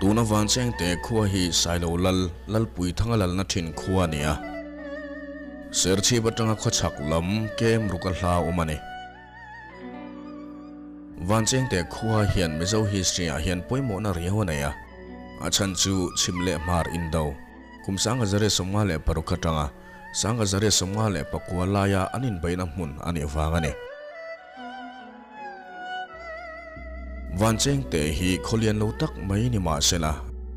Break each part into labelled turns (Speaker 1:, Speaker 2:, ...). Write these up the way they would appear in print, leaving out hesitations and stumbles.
Speaker 1: Tuna Vanchengte khua hi Sailo Lal, Lalpuithanga lalna thin khua a ni a. Serchhip atanga khawchhak lam kem ruk a hla awm a ni. Vanchengte khua hian Mizo history ah hian pawimawhna riau a nei a. A chhan chu chhim leh hmar indo, kum 1956 atanga 1959 laia an inbeihna hmun a nih vang a ni. Vanchengte hi khawlian lo tak mai ni mah sela,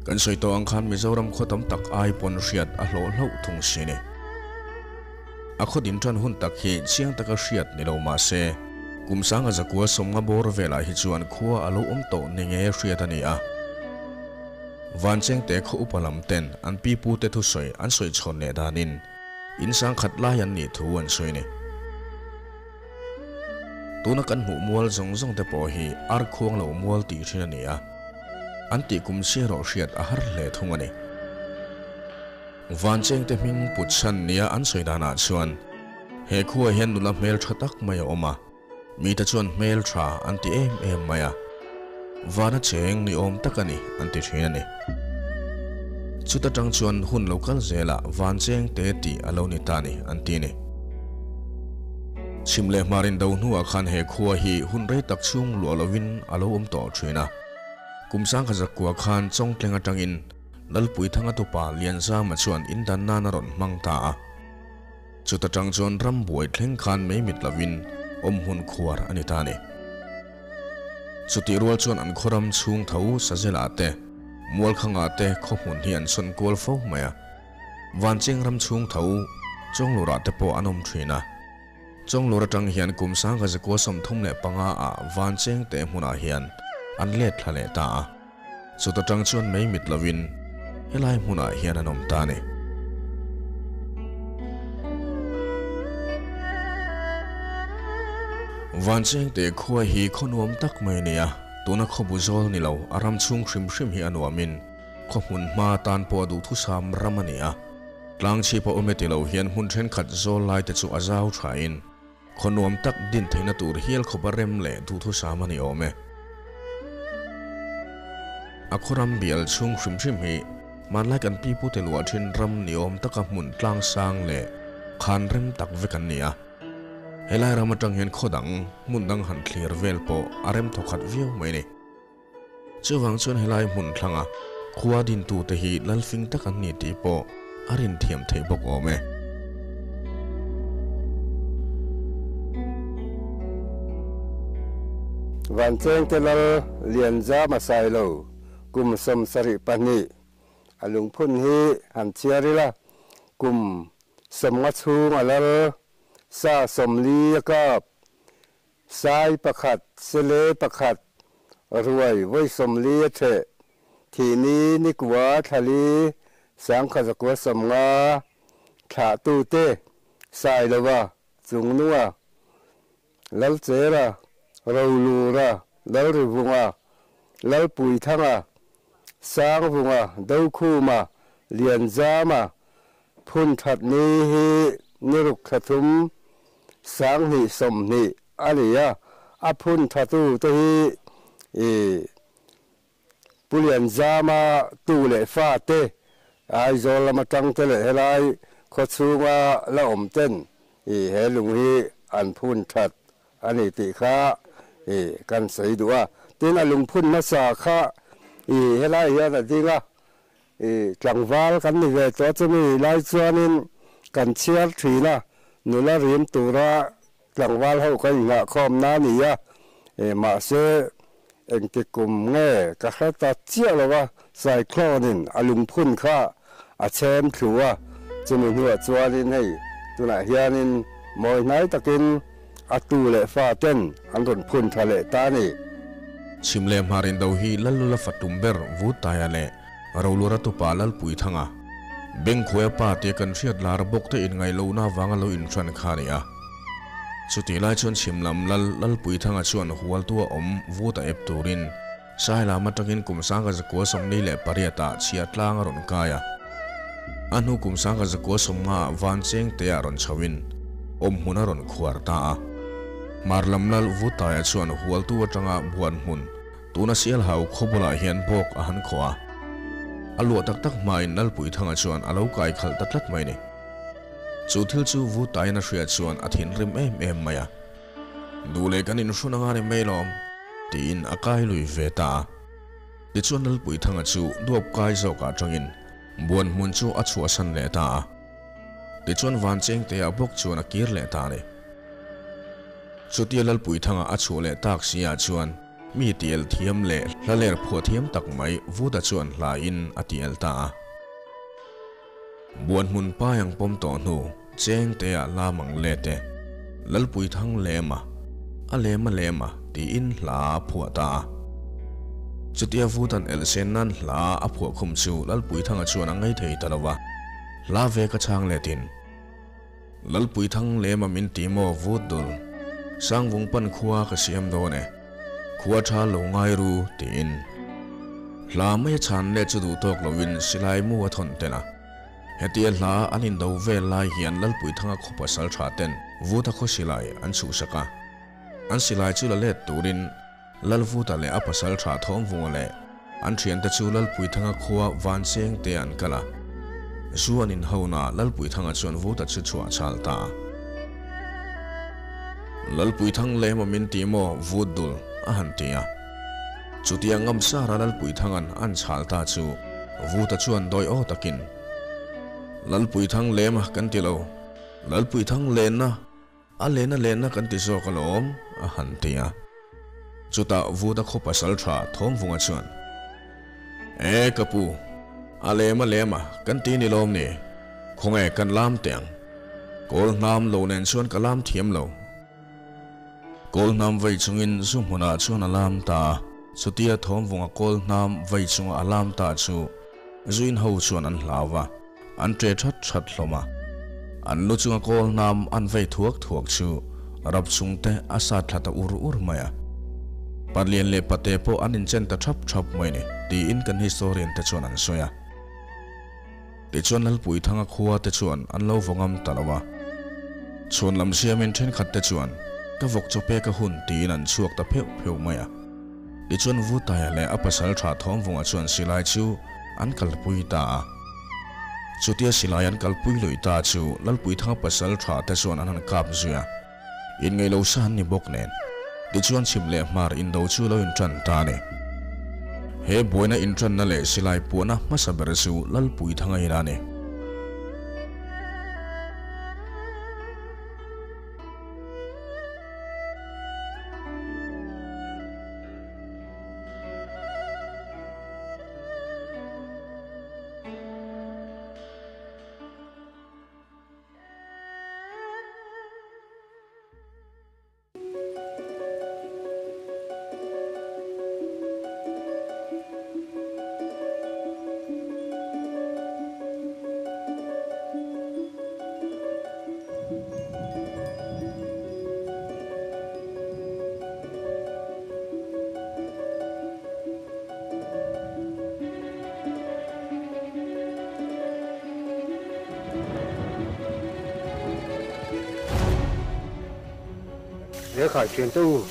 Speaker 1: kan sawi tawh ang khan Mizoram khaw tam tak ai pawn hriat a hlawh hlauh thung si ni. A khaw din tan hun tak hi chiang taka hriat ni lo mah se, kum 1950 bawr velah hi chuan khua a lo awm tawh ni nge hriat a ni a. Vanchengte khaw upa lam ten an pi pu te thusawi an sawi chhawn leh danin in sangkhat lai an nih thu an sawi ni. Tuna kan hmuh mual zawng zawng te pawh hi ar khuang lo mual tih thin a ni a, an tih kum chhia rawh hriat a har hle thung a ni. Vanchengte hming put chhan nia an sawi danah chuan he khuaah hian nula hmel tha tak mai a awm a, mite chuan hmel tha an ti em em mai a, vana cheng ni awm tak a ni an ti thin a ni. Chuta tang chuan hun lo kal zelah Vanchengte tih a lo ni ta ni an ti a ni. Chhim leh hmar in do hnuah khan he khua hi hun rei tak chhung luah lovin a lo awm tawh thin a. Kum 1900 khan Chawngtleng atangin Lalpuithanga tupa Lianzama chuan indan nan a rawn hmang ta a. Chuta tang chuan ram buai thleng khan mei mit lovin awm hmun khuar a ni ta a ni. Chutih rual chuan an khaw ram chhung tho Sazelah te, Mualkhangah te khaw hmun hi an sawn kual fo mai a. Vancheng ram chhung tho Chawnglurah te pawh an awm thin a. Chawnglur atang hian kum 1935 ah Vancheng te hmunah hian an let thla leh ta a. Chuta tang chuan mei mit lovin helai hmunah hian an awm ta a ni. Vancheng te khua hi khaw nuam tak mai a ni a, tuna khawbu zawl ni lo a ram chhung hrim hrim hi a nuamin Khaw hmun hma tan pawh a duhthusam ram a ni a, tlang chhip a awm e ti lo hian hmun thenkhat zawl lai te chu a zau thain khaw nuam tak din theihna tur hial khawp a rem leh duhthusam a ni awm e. A khaw ram bial chhung hrim hrim hi hmanlai kan pipute luah thin ram ni awm taka hmun tlang sang leh khan rem tak vek an ni a. Helai ram atang hian khaw dang hmun dang han thlir vel pawh a rem thawkhat viau mai a ni. Chuvang chuan helai hmun thlanga khua dintute hi lalfing tak an ni tih pawh a rinthiam theih bawk awm e.
Speaker 2: Vanchengte Lal Lianzama Sailo kum 72 a lungphun hi han chhiar ila, kum 50 chhung a lal sa 40 a kap. Sai pakhat, sele pakhat, ruai vawi 40 a theh, thihni nikua thlali 1950 thlahtute Sailova, Chungnunga, Lalchera, Rolura, Lalrivunga, Lalpuithanga, Sangvunga, Dokhuma, Lianzama, Phun that ni hi ni ruk thla thum 2020 a ni a, a phun thatu te hi i Pu Lianzama tu leh fa te, Aizawl lama tang te leh helai khaw chhunga la awm ten i he lung hi an phun that a ni tih kha i kan sawi duh a. Tin, a lungphun hmasa kha i helai hian a ding a, I tlangval kan ni ve tawh chumi lai chuanin kan chhiar thin a, nula rim tura tlangval ho ka inghahkhawm na a ni a, mahse engti kum nge ka hre ta chiah lo a, cyclone in a lungphun kha a chhem thlu a, chumi hnuah chuanin hei tunah hianin mawi hnai takin a tu leh fa ten an rawn phun tha leh ta a ni.
Speaker 1: Chhim leh hmar indo hi Lallula fa tum ber Vutaia leh Rolura tupa Lalpuithanga, Bengkhuaia pa tia kan hriat lar bawk te inngaihlohna avanga lo inhran kha a ni a. Chutih lai chuan chhim lam Lal Lalpuithanga chuan hualtu a awm vut a ep turin Sailam atangin kum 1948 ah chhia tlang a rawn kai a. A hnu kum 1950 ah Vanchengte ah rawn chhoin awm hmun a rawn khuar ta a. Hmar lam Lal Vutaia chuan hualtu atanga buan hmun Tuna Sialhau khaw bulah hian bawk a han khawh a. A luah tak tak hmain Lalpuithanga chuan a lo kai khalh ta tlat mai ni. Chu thil chu Vutaiin a hriat chuan a thinrim em em mai a. Duh leh kan inhrun anga ni mai lawm, tiin a kai lui ve ta a. Tichuan Lalpuithanga chu duap kai zawkah atangin buan hmun chu a chhuahsan leh ta a. Tichuan Vanchengtea bawk chuan a kir leh ta a ni. Chutia Lalpuithanga a chhuah leh tak si ah chuan mi tiel thiam leh hla ler phuah thiam tak mai Vuta chuan hla in a tiel ta a. Buan hmun pai ang pawm tawh hnu Chengtea lam ang let e, Lalpuithang lem a, a lem a lem a tiin hla a phuah ta a. Chutia Vuta'n elhsen nan hla a phuah khum chu Lalpuithanga chuan a ngaithei ta lo va, hla ve ka chhang letin, Lalpuithang lema min ti maw vut dul, Sangvung pan khua ka siam dawn e, khua tha lo ngai ru tiin. Hla mai a chhan let chu duh tawk loin silai mu a thawn tel a. Hetia hla an indo vel lai hian Lalpuithanga khaw pasal tha ten Vuta khaw silai an chhuhsak a. An silai chu la let turin Lalvuta leh a pasal tha Thawmvunga leh an thiante chu Lalpuithanga khua Vancheng te an kal a. Zu an inhona Lalpuithanga chuan Vuta chu chhuah chhal ta a. Lalpuithang lem a min ti maw Vut dul a han ti a. Chutia Ngamsara Lalpuithanga'n an chhal ta chu Vuta chuan dawi aw takin, Lalpuithang lem a kan ti lo, Lalpuithang lenna A lena lena kan ti zawk alawm, a han ti a. Chutah Vuta khaw pasal tha Thawmvunga chuan, E ka pu, a lem a lem a, kan ti ni lawm ni? Khawnge kan lam teh ang? Kawl hnam lo nen chuan ka lam thiam lo. Kawl hnam vei chungin zu hmunah chuan a lam ta a, chutia Thawmvunga kawl hnam vei chunga a lam ta chu Zuin ho chuan an hlau va, an ṭe ṭhat ṭhat hlawm a. An lu chunga kawl hnam an vei thuak thuak chu rap chungte a sat thla ta ur ur mai a. Patlian leh pate pawh an inchen ta ṭhap ṭhap mai ni, tiin kan historian te chuan an sawi a. Tichuan Lalpuithanga khua te chuan an lo vaw ngam ta lo a. Chhuan lam siamin ṭhenkhat te chuan ka vawk chaw pek a hun tiin an chhuak ta pheuh pheuh mai a. Tichuan Vutaia leh a pasal tha Thawmvunga chuan silai chu an kalpui ta a. Chutia silai an kalpui lui ta chu Lalpuithanga pasal tha te chuan an han kap zui a, inngaih lo sa an ni bawk nen. Tichuan chhim leh hmar indo chu lo intan ta a ni. He buaina intanna leh silai puahna hmasa ber chu Lalpuithanga in a ni.
Speaker 2: Lehkha thian te u,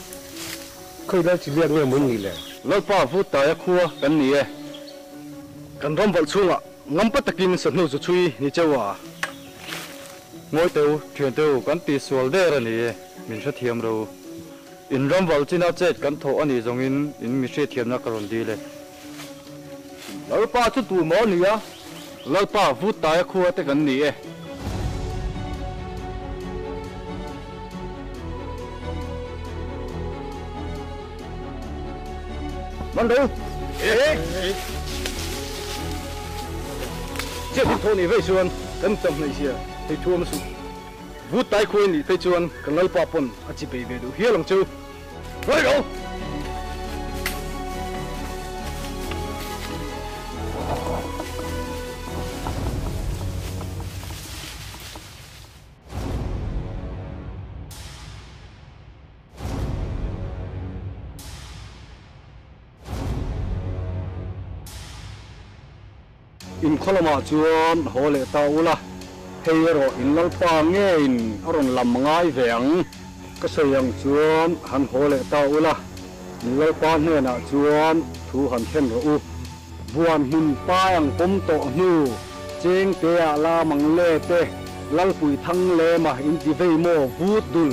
Speaker 2: khawi lal chi liak nge maw nih le?
Speaker 3: Lalpa vut taia khua kan ni e. Kan ram valh chhungah ngampa takin sahnu zu chhui ni cheu a. Ngawi teu, thian teu, kan ti sual der a ni e, min hrethiam ro. In ram val china chet kan thawh a nih zawngin in mi hriatthiamna ka rawn dil e. Lalpa chu tu maw ni a? Lalpa vut taia khua te kan ni e. Man ro! Chiah din thaw nih vei chuan kan tam hnaih zia hei thu awm suh. Vut tai khuai nih phei chuan kan Lalpa pawn a chi bei ve duh hial ang chu. Hruai ro! In khaw lamah chuan haw leh ta ula, hei erawh in Lalpa ngeiin a rawn lam ngai ve ang. Ka sawi ang chuan han haw leh ta ula, in Lalpa hnenah chuan thu han thlen rawh u. Buan hmun pai ang pawm tawh hnu Chengtea la mang le te Lalpui thang lema inti vei maw vut dul.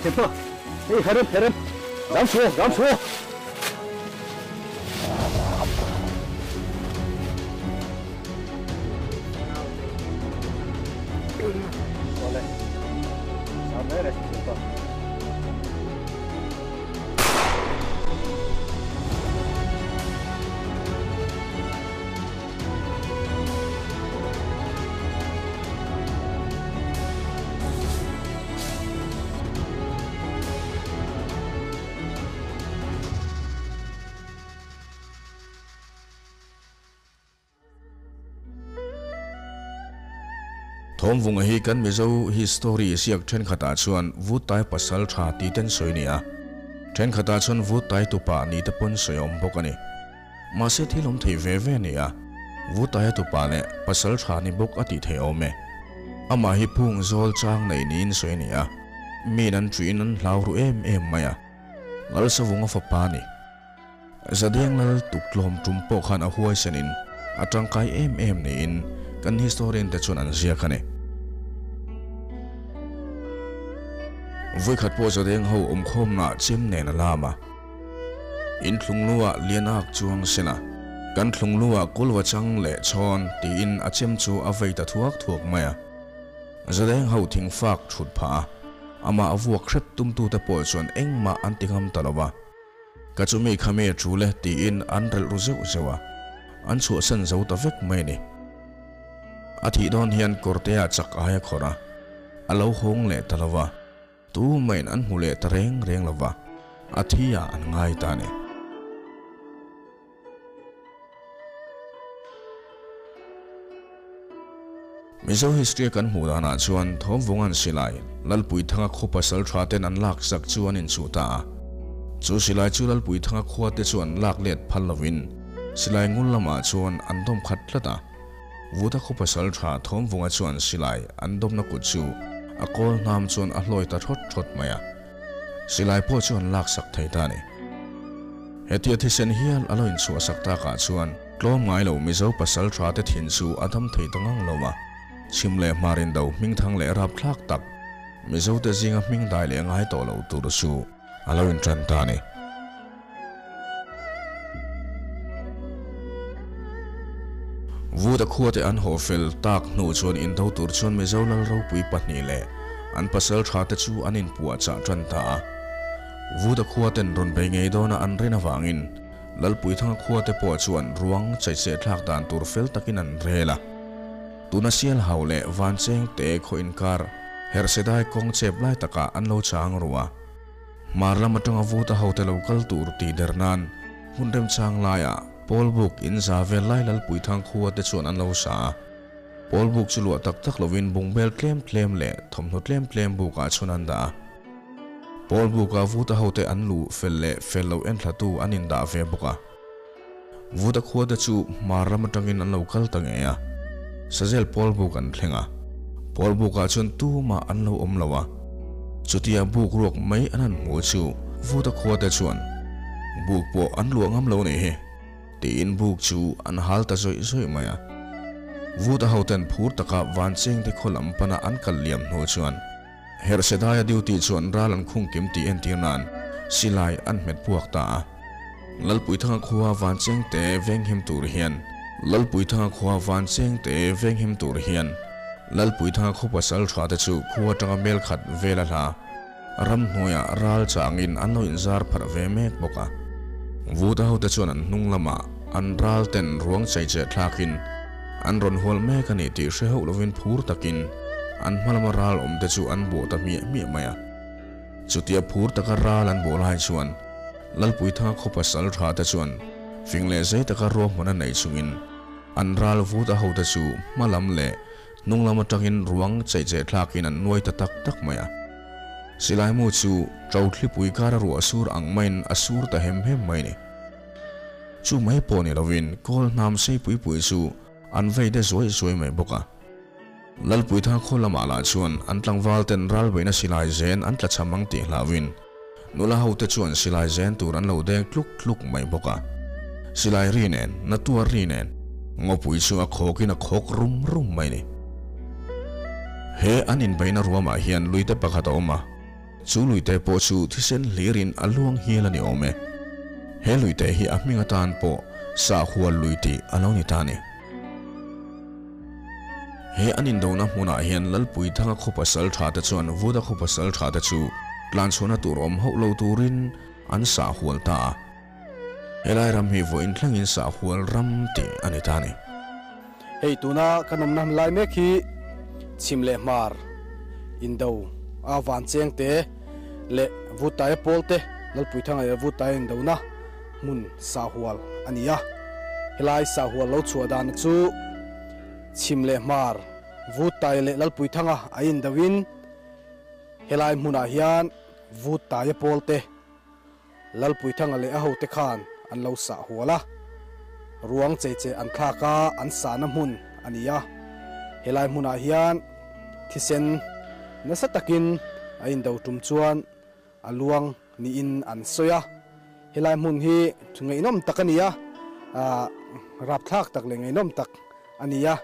Speaker 3: Thianpa, hei herem herem, dam chhuah dam chhuah. Awle, sam reng reng thianpa.
Speaker 1: Thawmvunga hi kan Mizo history ziak thenkhatah chuan Vutai pasal tha tih ten sawi a ni a, thenkhatah chuan Vutai tupa ni te pawn sawi a awm bawk a ni. Mahse thil awm thei ve ve a ni a, Vutaia tupa leh pasal tha ni bawk a tih theih awm e. Amah hi phung zawl chang nei niin sawi a ni a, miin an ṭuiin an hlau ru em em mai a, Lalsavunga fapa a ni. Zadeng lal tuktlawm tum pawh khan a huaisenin a tangkai em em niin kan historian te chuan an ziak a ni. Vawikhat pawh Zadeng ho awmkhawmnaah chem nen a lam a. In thlungluah lian ak chuang sela, kan thlungluah kulva chang leh chhawn tiin a chem chu a vei ta thuak thuak mai a. Zadeng ho thingfak thut phah a, amah a vuak hrep tumtute pawh chuan engmah an ti ngam ta lo va. Ka chumi kha mi a tul e tiin an relh ru zeuh zeuh a, an chhuahsan zo ta vek mai a ni. A thih dawn hian kawrtea chak ai a khawrh a, a lo hawng leh ta lo va, tu main an hmu leh ta reng reng lo va, a thi ah an ngai ta a ni. Mizo history a kan hmuh danah chuan Thawmvunga'n silai Lalpuithanga khaw pasal tha ten an lak zak chu an inchuh ta a. Chu silai chu Lalpuithanga khua te chuan lak let phal lovin silai ngul lamah chuan an dawm khat tlat a. Vuta khaw pasal tha Thawmvunga chuan silai an dawmna kut chu a kawl hnam chuan a hlawi ta thawt thawt mai a. Silai pawh chu an lak sak thei ta a ni. Hetia thisen hial a lo inchhuah sak takah chuan tlawm ngai lo Mizo pasal tha te thin chu a dam thei ta ngang lo a, chhim leh hmarin do hming thang leh rap thlak tak Mizo te zinga hming dai leh ngai tawh lo tur chu a lo intan ta a ni. Vuta khua te an haw fel tak hnu chuan indo tur chuan Mizo lal ropui pahnih leh an pasal tha te chu an inpuahchah tan ta a. Vuta khua ten rawn bei ngei dawna an rin avangin Lalpuithanga khua te pawh chuan ruang chaicheh thlak dan tur fel takin an rel a. Tuna Sialhau leh Vancheng te khaw inkar Herhsedai kawng chep lai takah an lo chang ru a. Hmar lam atanga Vuta hote lo kal tur tih der nan hmun remchang laiah Pawlbuk in za vel lai Lalpuithang khua te chuan an lo sa a. Pawlbuk chu luah tak tak lovin bungbel tlem tlem leh thawmhnaw tlem tlem bukah chuan an dah a. Pawlbuka Vuta hote an luh fel leh fel lo enthlatu an indah ve bawk a. Vuta khua te chu hmar lam atangin an lo kal ta ngei a, Sazel Pawlbuk an thleng a. Pawlbukah chuan tumah an lo awm lo a, chutia buk ruak mai an han hmuh chu Vuta khua te chuan buk pawh an luah ngam lo nih hi tiin buk chu an hal ta zawih zawih mai a. Vuta hoten phur taka Vanchengte khaw lam pana an kal liam hnu chuan Herhsedaia duty chuan ral an khung kim tih entir nan silai an hmet puak ta a. Lalpuithanga khua Vanchengte venghim tur hian Lalpuithanga khua Vanchengte venghim tur hian Lalpuithanga khaw pasal tha te chu khua atanga mel khat vel a hla ramhnuaiah ral changin an lo inzar pharh ve mek bawk a. Vuta hote chuan an hnung lamah an ral ten ruang cheicheh thlakin An rawn hual mek a ni tih hre hauh lovin phur takin an hma lama ral awm te chu an bawh ta hmiah hmiah mai a. Chutia phur taka ral an bawh lai chuan Lalpuithanga khaw pasal tha te chuan fing leh zei taka ruahman a nei chungin an ral vut a hote chu hma lam leh hnung lam atangin ruang cheicheh thlakin an nuai ta tak tak mai a. Silai mu chu ṭo thlipui kara ruah sur ang maiin a sur ta hem hem mai a ni. Chu mai pawh ni lovin kawl hnam sei pui pui chu an vei de zuai zuai mai bawk a. Lalpuitha khaw lamah lah chuan an tlangval ten ralbeihna silai zen an tla cham ang tih hlauhin nula hote chuan silai zen tur an lo deng tluk tluk mai bawk a. Silai ri nen, natuar ri nen, ngawpui chu a khawkin a khawk rum rum mai ni. He an inbeihna ruamah hian luite pakhat a awm a. Chu luite pawh chu thisen hlirin a luang hial a ni awm e. He luite hi a hming atan pawh Sahhual lui tih a lo ni ta a ni. He an indona hmunah hian Lalpuithanga khaw pasal tha te chuan Vuda khaw pasal tha te chu tlanchhuahna tur awm hauh lo turin an sahhual ta a. Helai ram hi vawiin thlengin sahhual ram tih a ni ta a ni.
Speaker 3: Hei tuna kan awmna hmun lai mek hi chhim leh hmar indo a van cheng te leh Vutaia pawl te Lalpuithanga leh Vutaia indona hmun sahhual a ni a. Helai sahhual lo chhuah dana chu chhim leh hmar Vutaia leh Lalpuithanga a indo in helai hmunah hian Vutaia pawl te Lalpuithanga leh a hote khan an lo sah hual a, ruang chei che an thlak a, an sahna hmun a ni a. Helai hmunah hian thisen nasa takin a indo tum chuan a luang niin an sawi a. Helai hmun hi ngaihnawm tak a ni a, rapthlak tak leh ngaihnawm tak a ni a.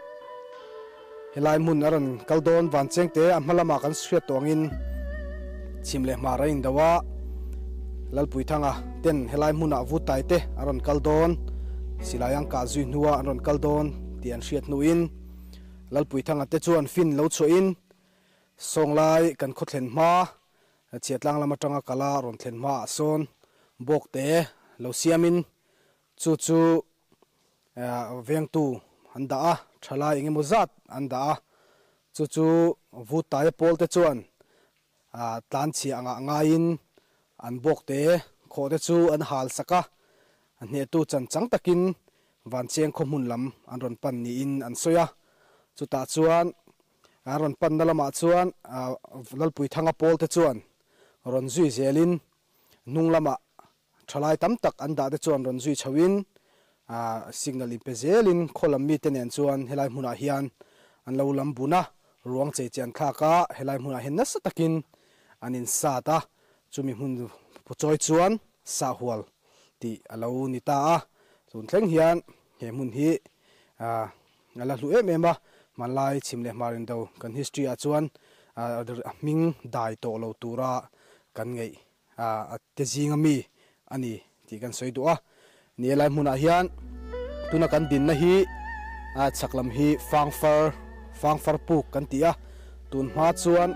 Speaker 3: Helai hmun a rawn kal dawn van cheng te a hma lamah kan hriat tawh angin chhim leh hmar a indo a, Lalpuithanga ten helai hmunah vutai te a rawn kal dawn, silai ang kah zui hnua an rawn kal dawn tih an hriat hnuin Lalpuithanga te chuan fin lo chhuahin Sawnglai kan khaw thlen hma Chhiatlang lam atanga kala rawn thlen hmaah sawn bawk te lo siamin chu chu Vengtu an dah a, thalai eng emaw zat an dah a, chu chu Vutaia pawl te chuan tlanchhia angah ngaiin an bawkte khawh te chu an hal sak a, hnehtu chan chang takin Vancheng khaw hmun lam an rawn pan niin an sawi a, chutah chuan an rawn panna lamah chuan Lalpuithanga pawl te chuan rawn zui zelin hnung lamah Thalai tam tak an dah te chuan rawn zui chho in signal in pe zel in khaw lam mite nen chuan helai hmunah hian an lo lam bun a, ruang chei che an thlak a, helai hmunah hian nasa takin an in sat a, chumi hmun chawi chuan sahhual tih a lo ni ta a, tun thleng hian he hmun hi a la hlu em em a, hmanlai chhim leh hmar indo kan history ah chuan a hming dai tawh lo tura kan ngeih a te zinga mi a ni tih kan sawi duh a. Ni helai hmunah hian tuna kan dinna hi chhak lam hi fangfar fangfar puk kan ti a, tun hma chuan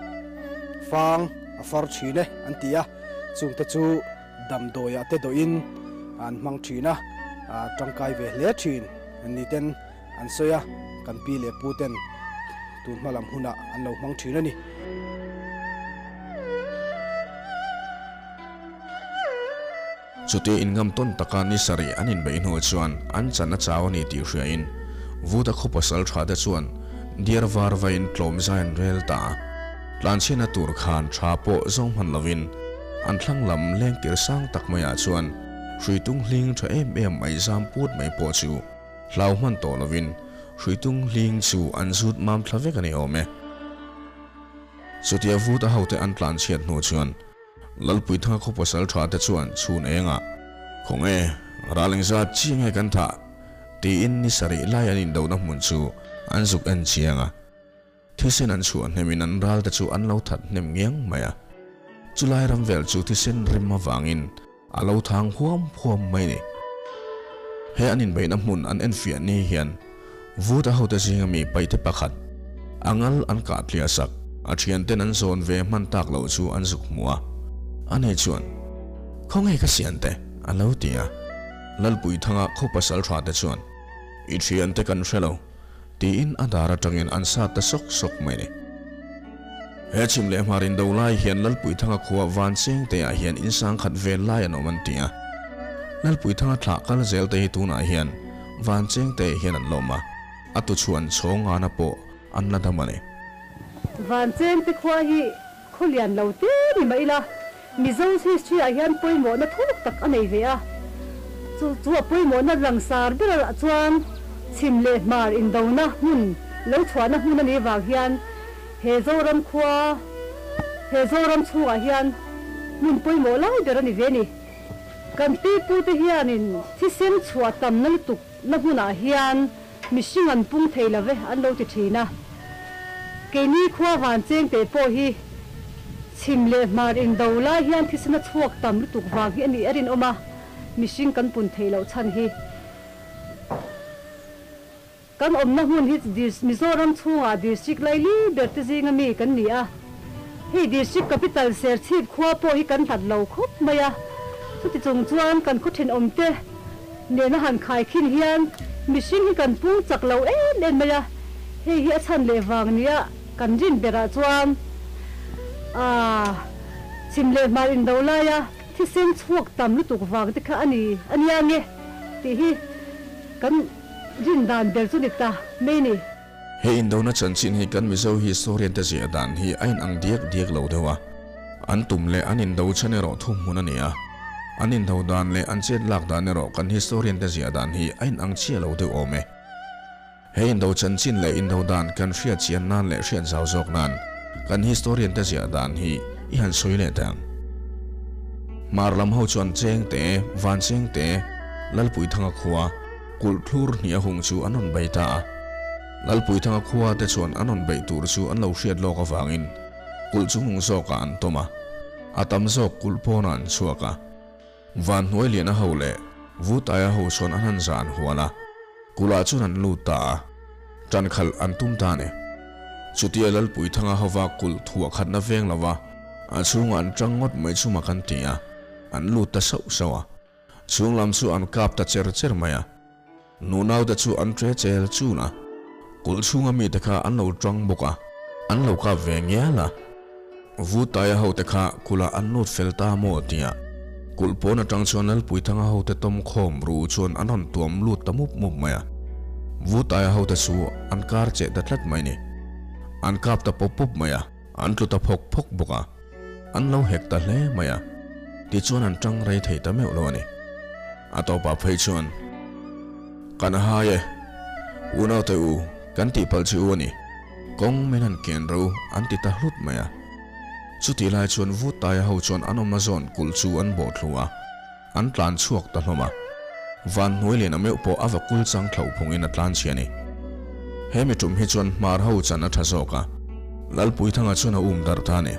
Speaker 3: fang a far thin e an ti a, chungte chu damdawiah te dawhin an hmang thin a, tangkai ve hle thin ni ten an sawi a, kan pi leh pu ten tun hma lam hunah an lo hmang thin a ni.
Speaker 1: Chutia inngam tawn taka ni sarih an inbeih hnu chuan an chan a chau a ni tih hriain Vuta khaw pasal tha te chuan diar var vain tlawm zai an rel ta a. Tlanchhiatna tur khan tha pawh zawng hman lovin an thlang lam lengtir sang tak maiah chuan hrui tung hling tha em em mai zam put mai pawh chu Hlau hman tawh lovin hruitung hling chu an zut mam thla vek a ni awm e. Chutia vut a hote an tlan chhiat hnu chuan Lalpuithanga khaw pasal tha te chuan chhun engah, Khaw nge, ral engzat chi nge kan thah? tiin ni sarih lai an indona hmun chu an zuk en chiang a. Thisen an chhuah hnemin an ral te chu an lo that hnem ngiang mai a. Chulai ram vel chu thisen rim avangin a lo thang huam huam mai ni. He an inbeihna hmun an enfiah ni hian Vut a hote zinga mi paite pakhat a ngal an kah tliah sak a thianten an zawn ve hman tak loh chu an zuk hmu a. A nei chuan, Khawnge ka siante? a lo ti a. Lalpuithanga khaw pasal tha te chuan, I thiante kan hre lo. Tiin a dar atangin an sat ta sawk sawk mai ni. He chhim leh hmar indo lai hian Lalpuithanga khua van cheng te ah hian in sang khat vel lai an awm an ti a. Lalpuithanga thlah kal zel te hi tunah hian van cheng te hian an lawm a, a tuchhuan chhawng ngana pawh an la dam a ni.
Speaker 4: Van cheng te khua hi khaw lian lo te ni mah ila, Mizo history ah hian pawimawhna thuk tak a nei ve a. Chu chu a pawimawhna langsar berah chuan chhim leh hmar indona hmun lo chhuahna hmun a nih vang hian he Zoram khua, he Zoram chhungah hian hmun pawimawh lai ber a ni ve a ni. Kan pipute hianin thisen chhuah tamna lutuk na hmunah hian mihring an pung thei lo ve an lo ti thin a. Keini khua van cheng teh pawh hi chhim leh hmar indo lai hian thisen a chhuak tam lutuk vang hi a nih a rinawm a, mihring kan pun theih loh chhan hi. Kan awmna hmun hi Mizoram chhungah District laili ber te zinga mi kan ni a, hei District Capital Serchhip khua pawh hi kan hlat lo khawp mai a, chuti chung chuan kan khaw thenawm te nena han khaikhin hian mihring hi kan pung chak lo em em mai a, hei hi a chhan leh vang nia kan rin berah chuan aah chhim leh hmar indo laia thisen chhuak tam lutuk vang te kha a ni a nia nge tih hi kan Rin dan ber chu ni ta mai ni.
Speaker 1: He indona chanchin hi kan Mizo historian te ziah dan hi a inang diak diak lo deuh a. An tum leh an indo chhan erawh thu hmun a ni a. An indo dan leh an chet lak dan erawh kan historian te ziah dan hi a inang chiah lo deuh awm e. He indo chanchin leh indo dan kan hriat chian nan leh hriat zau zawk nan kan historian te ziah dan hi i han sawi leh teh ang. Hmar lam ho chuan Chengte, Vanchengte, Lalpuithanga khua, Kulh thlur hnih a hung chu an rawn bei ta a. Lalpuithanga khua te chuan an rawn beih tur chu an lo hriat lawk avangin kulh chu hung zawkah an tawm a, a tam zawk kulh pawnah an chhuak a. Van hnuai lian a ho leh Vutaia ho chuan an han zan hual a, kulhah chuan an lut ta a, tan khalh an tum ta a ni. Chutia Lalpuithanga hova kulh thuah khatna veng lova a chhungah an tang ngawt mai chu mak an ti a, an lut ta sauh sauh a. Chhung lam chu an kap ta cher cher mai a, nunaute chu an tre chel chun a, kulh chhunga mite kha an lo tang bawk a, an lo kap ve ngial a. Vutaia hote kha kulhah an lut fel ta maw tia kulh pawn atang chuan Lalpuithanga hote tawm khawm ru chuan an rawn tuam lut ta mup mup mai a, Vutaia hote chu an kar cheh ta tlat mai ni. An kap ta pawp pawp mai a, an tlu ta phawk phawk bawk a. An lo hek ta hle mai a, tichuan an tang rei thei ta meuh lo a ni. A tawpah phei chuan, Kan hai e, unaute u, kan tihpalh chi u a ni, kawng min han ken ro an ti ta hlut mai a. Chutih lai chuan Vutaia ho chuan an awmna zawn kulh chu an bawh thlu a, an tlan chhuak ta hlawm a. Van hnuai lian a meuh pawh a va kul chang thlauh phungin a tlan chhi a ni. He mi tum hi chuan hmar ho chan a tha zawk a, Lalpuithanga chuan a um darh ta a ni.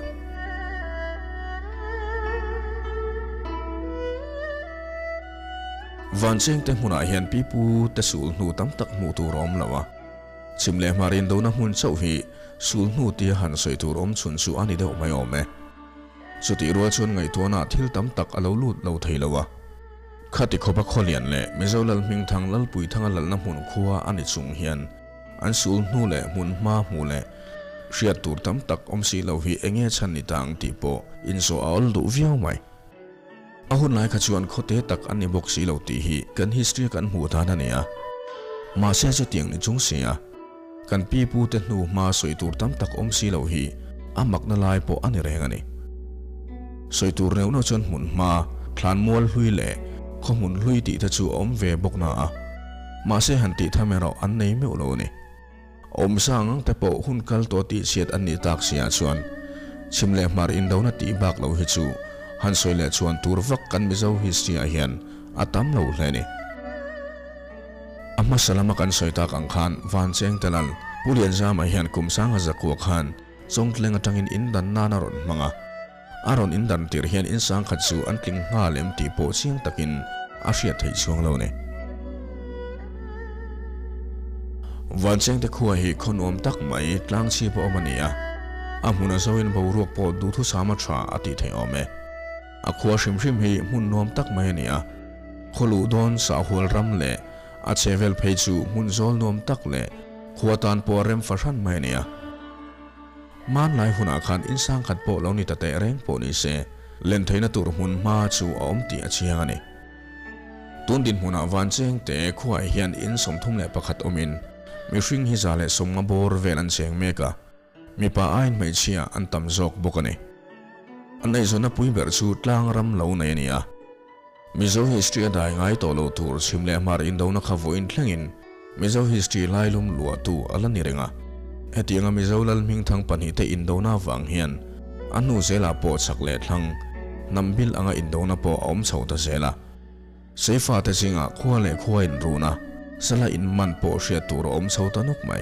Speaker 1: Vanchengte hmunah hian pipu te sul hnu tam tak hmuh tur a awm lo a, chhim leh hmar indona hmun chauh hi sul hnu tia han sawi tur awm chhun chu a ni deuh mai awm e. Chutih rual chuan ngaihtuahna thil tam tak a lo lut lo thei lo a. Khati khawpa Khawlian leh Mizo lal hmingthang Lalpuithanga lalna hmun khua a ni chung hian an sul hnu leh hmun hma hmuh leh hriat tur tam tak awm si lo hi enge chhan ni ta ang tih pawh inzawh a awl duh viau mai. A hun lai kha chuan khawte tak an ni bawk si lo tih hi kan history kan hmuh dan a ni a. Mahse chutiang ni chung si a. Kan pi pu te hnu hma sawi tur tam tak awm si lo hi a makna lai pawh a ni reng a ni. Sawi tur neuh neuh chuan hmun hma, thlan mual hlui leh khaw hmun hlui tih te chu a awm ve bawk na a, mahse han tih tham erawh an nei meuh lo a ni. Awm sang ang te pawh hun kal tawh tih chhiat an nih tak si ah chuan chhim leh hmar indona tih bak lo hi chu han sawi leh chuan tur vak kan Mizo history ah hian a tam lo hle a ni. A hmasa lama kan sawi tak ang khan Vancheng Telal, Pu Lianzama hian kum sanga zakua khan Chawngtleng atangin in dan nan a rawn hmang a. A rawn in dan tir hian in sang khat chu an tling nghal em tih pawh chiang takin a hriat theih chuang lo ni. Vanchengte khua hi khaw nuam tak mai tlang chhip a awm a ni a, a hmun a zoin boruak pawh duhthusam a tha a tih theih awm e. A khua hrim hrim hi hmun nuam tak mai a ni a, khaw luh dawn sahhual ram leh a chhevel phei chu hmun zawl nuam tak leh khua tan pawh a rem fahran mai a ni a. Hmanlai hunah khan insang khat pawh lo ni ta teh reng pawh ni se, len theihna tur hmun hma chu a awm tih a chiang a ni. Tun dinhmunah Vanchengte khuaah hian in 31 awmin mihring hi 150 bawr vel an cheng mek a. Mipa aiin hmeichhia an tam zawk bawk a ni. An eizawnna pui ber chu tlang ram lo nei a ni a. Mizo history a dai ngai tawh lo tur chhim leh hmar indona kha vawiin thlengin Mizo history lailum luahtu a la ni reng a. Hetianga Mizo lal hmingthang pahnihte indona avang hian a hnu zelah pawh chak leh thlang hnam bil anga indona pawh a awm chho ta zel a. Seifate zingah khua leh khua inrun a, sala inman pawh hriat tur a awm chho ta nuk mai.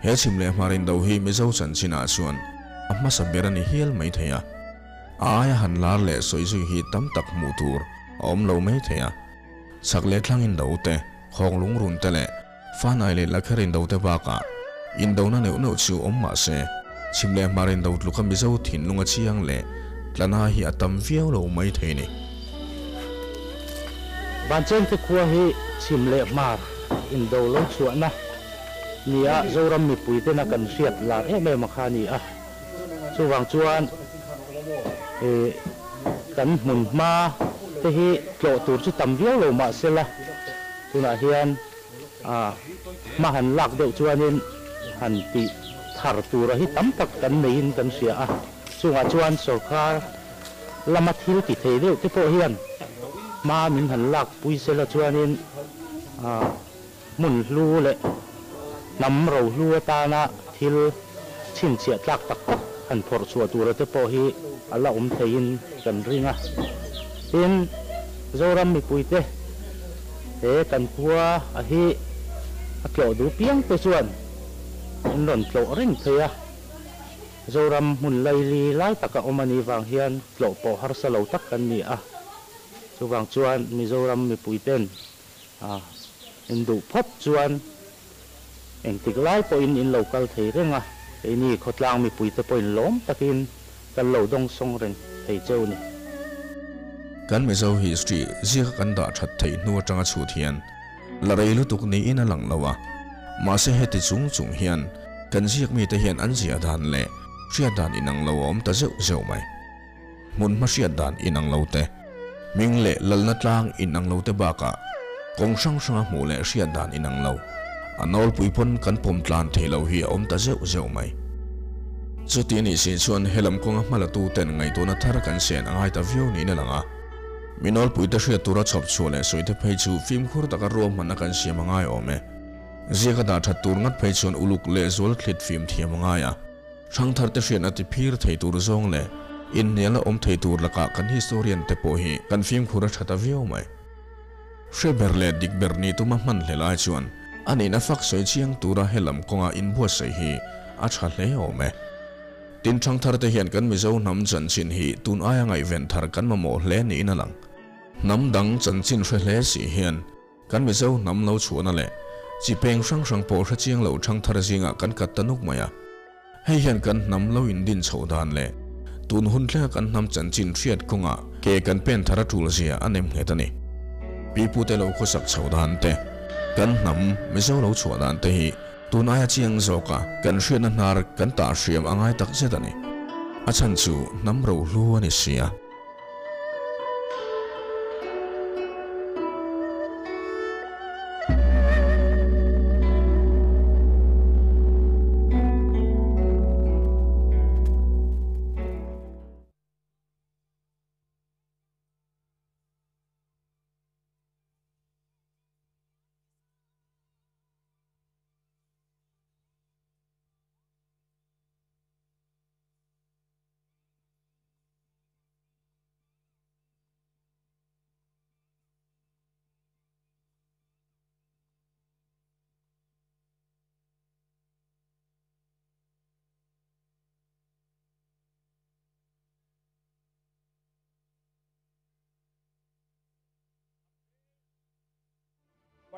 Speaker 1: He chhim leh hmar indo hi Mizo chanchinah chuan a hmasa ber a ni hial mai thei a. A aia han lar leh sawi zui hi tam tak hmuh tur a awm lo mai thei a. Chhak leh thlang indo te, khawng lungrun te leh fanai leh lakher indo te bakah indona neuh neuh chu awm mah se, chhim leh hmar indo tluka Mizo thinlunga chiang leh tlana hi a tam viau lo mai thei ni.
Speaker 5: Vanchengte khua hi chhim leh hmar indo lo chhuahna nia Zoram mipuitena kan hriat lar em em a kha a ni a. Chuvang chuan kan hmun hma te hi tlawh tur chu tam viau lo mah sela, tunah hian hma han lak deuh chuanin han tih thar tura hi tam tak kan neiin kan hria a. Chungah chuan sorkar lama thil ti thei deuh te pawh hian hma min han lak pui sela chuanin Hmun hlu leh hnam rohlu atana thil chhinchhiah tlak tak tak han phawrh chhuah tura te pawh hi a la awm theiin kan ring a. Tin, Zoram mipuite he kan khua a hi a tlawh duh piang te chuan an rawn tlawh reng thei a. Zoram hmun laili lai taka awm a nih vang hian tlawh pawh harsa lo tak kan ni a. Chuvang chuan Mizoram mipuiten A, in duh phawt chuan engtik lai pawhin in lo kal thei reng a, keini khawtlang mipuite pawhin lawm takin kan lo dawngsawng reng thei cheu ni.
Speaker 1: Kan Mizo history ziaka kan dah that theih hnu atanga chhut hian la rei lutuk niin a lang lo a, mahse heti chung chung hian kan ziak mite hian an ziah dan leh hriat dan inang lo a awm ta zeuh zeuh mai. Hmun hmahriat dan inang lo te, hming leh lalna tlang inang lo te bakah kawng hrang hranga hmuh leh hriat dan inang lo, a nawlpui pawn kan pawm tlan thei lo hi a awm ta zeuh zeuh mai. Chuti anih si chuan helam kawnga hmalatu ten ngaihtuahna thar kan sen a ngai ta viau niin a lang a. Mi nawlpui te hriat tura chhawp chhuah leh sawi te phei chu fimkhur taka ruahmanna kan siam a ngai awm e. Ziaka dah that tur ngat phei chuan uluk leh zual thlit fim thiam a ngai a. Hrangthar te hriatna ti phir thei tur zawng leh inhnialna awm thei tur lakah kan historian te pawh hi kan fimkhur a tha ta viau mai. Hre ber leh dik ber ni tuma hman hle lai chuan a nihna fak sawi chiang tura helam kawnga inbuatsaih hi a tha hle awm e. Tin hrangthar te hian kan Mizo hnam chanchin hi tun aia ngaihven thar kan mamawh hle niin a lang. Hnam dang chanchin hre hle si hian Kan Mizo hnam lo chhuahna leh chi peng hrang hrang pawh hre chiang lo ṭhangthar zingah kan kat ta nuk mai a. Hei hian kan hnam lo indin chhoh dan leh tun hun thlenga kan hnam chanchin hriat kawngah ke kan pen thar a tul zia a nem nghet a ni. Pipute lo khawsak chhoh dan te, kan hnam Mizo lo chhuah dan te hi tun aia chiang zawka kan hriatna hnar kan tah hriam a ngai tak zet a ni. A chhan chu hnam rohlu a ni si a.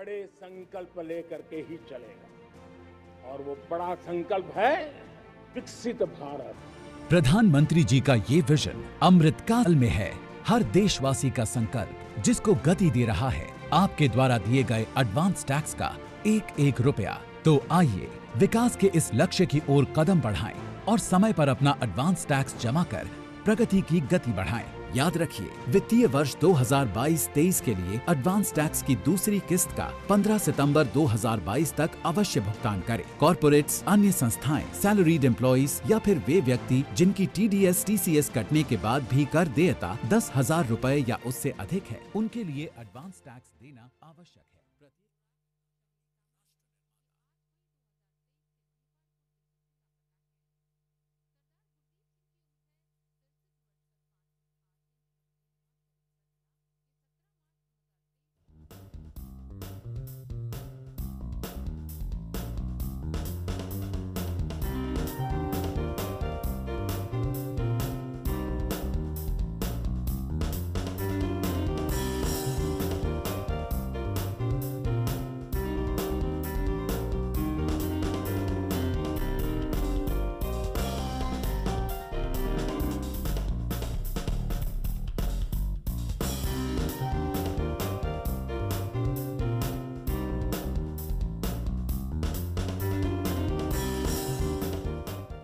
Speaker 6: बड़े संकल्प लेकर के ही चलेगा और वो बड़ा संकल्प है विकसित भारत।
Speaker 7: प्रधानमंत्री जी का ये विजन अमृत काल में है। हर देशवासी का संकल्प जिसको गति दे रहा है आपके द्वारा दिए गए एडवांस टैक्स का एक एक रुपया। तो आइए विकास के इस लक्ष्य की ओर कदम बढ़ाएं और समय पर अपना एडवांस टैक्स जमा कर प्रगति की गति बढ़ाएं। याद रखिए, वित्तीय वर्ष 2022-23 के लिए एडवांस टैक्स की दूसरी किस्त का 15 सितंबर 2022 तक अवश्य भुगतान करें। कॉरपोरेट्स, अन्य संस्थाएं, सैलरीड एम्प्लॉइज या फिर वे व्यक्ति जिनकी टीडीएस टीसीएस कटने के बाद भी कर देयता 10,000 रुपए या उससे अधिक है, उनके लिए एडवांस टैक्स देना आवश्यक है।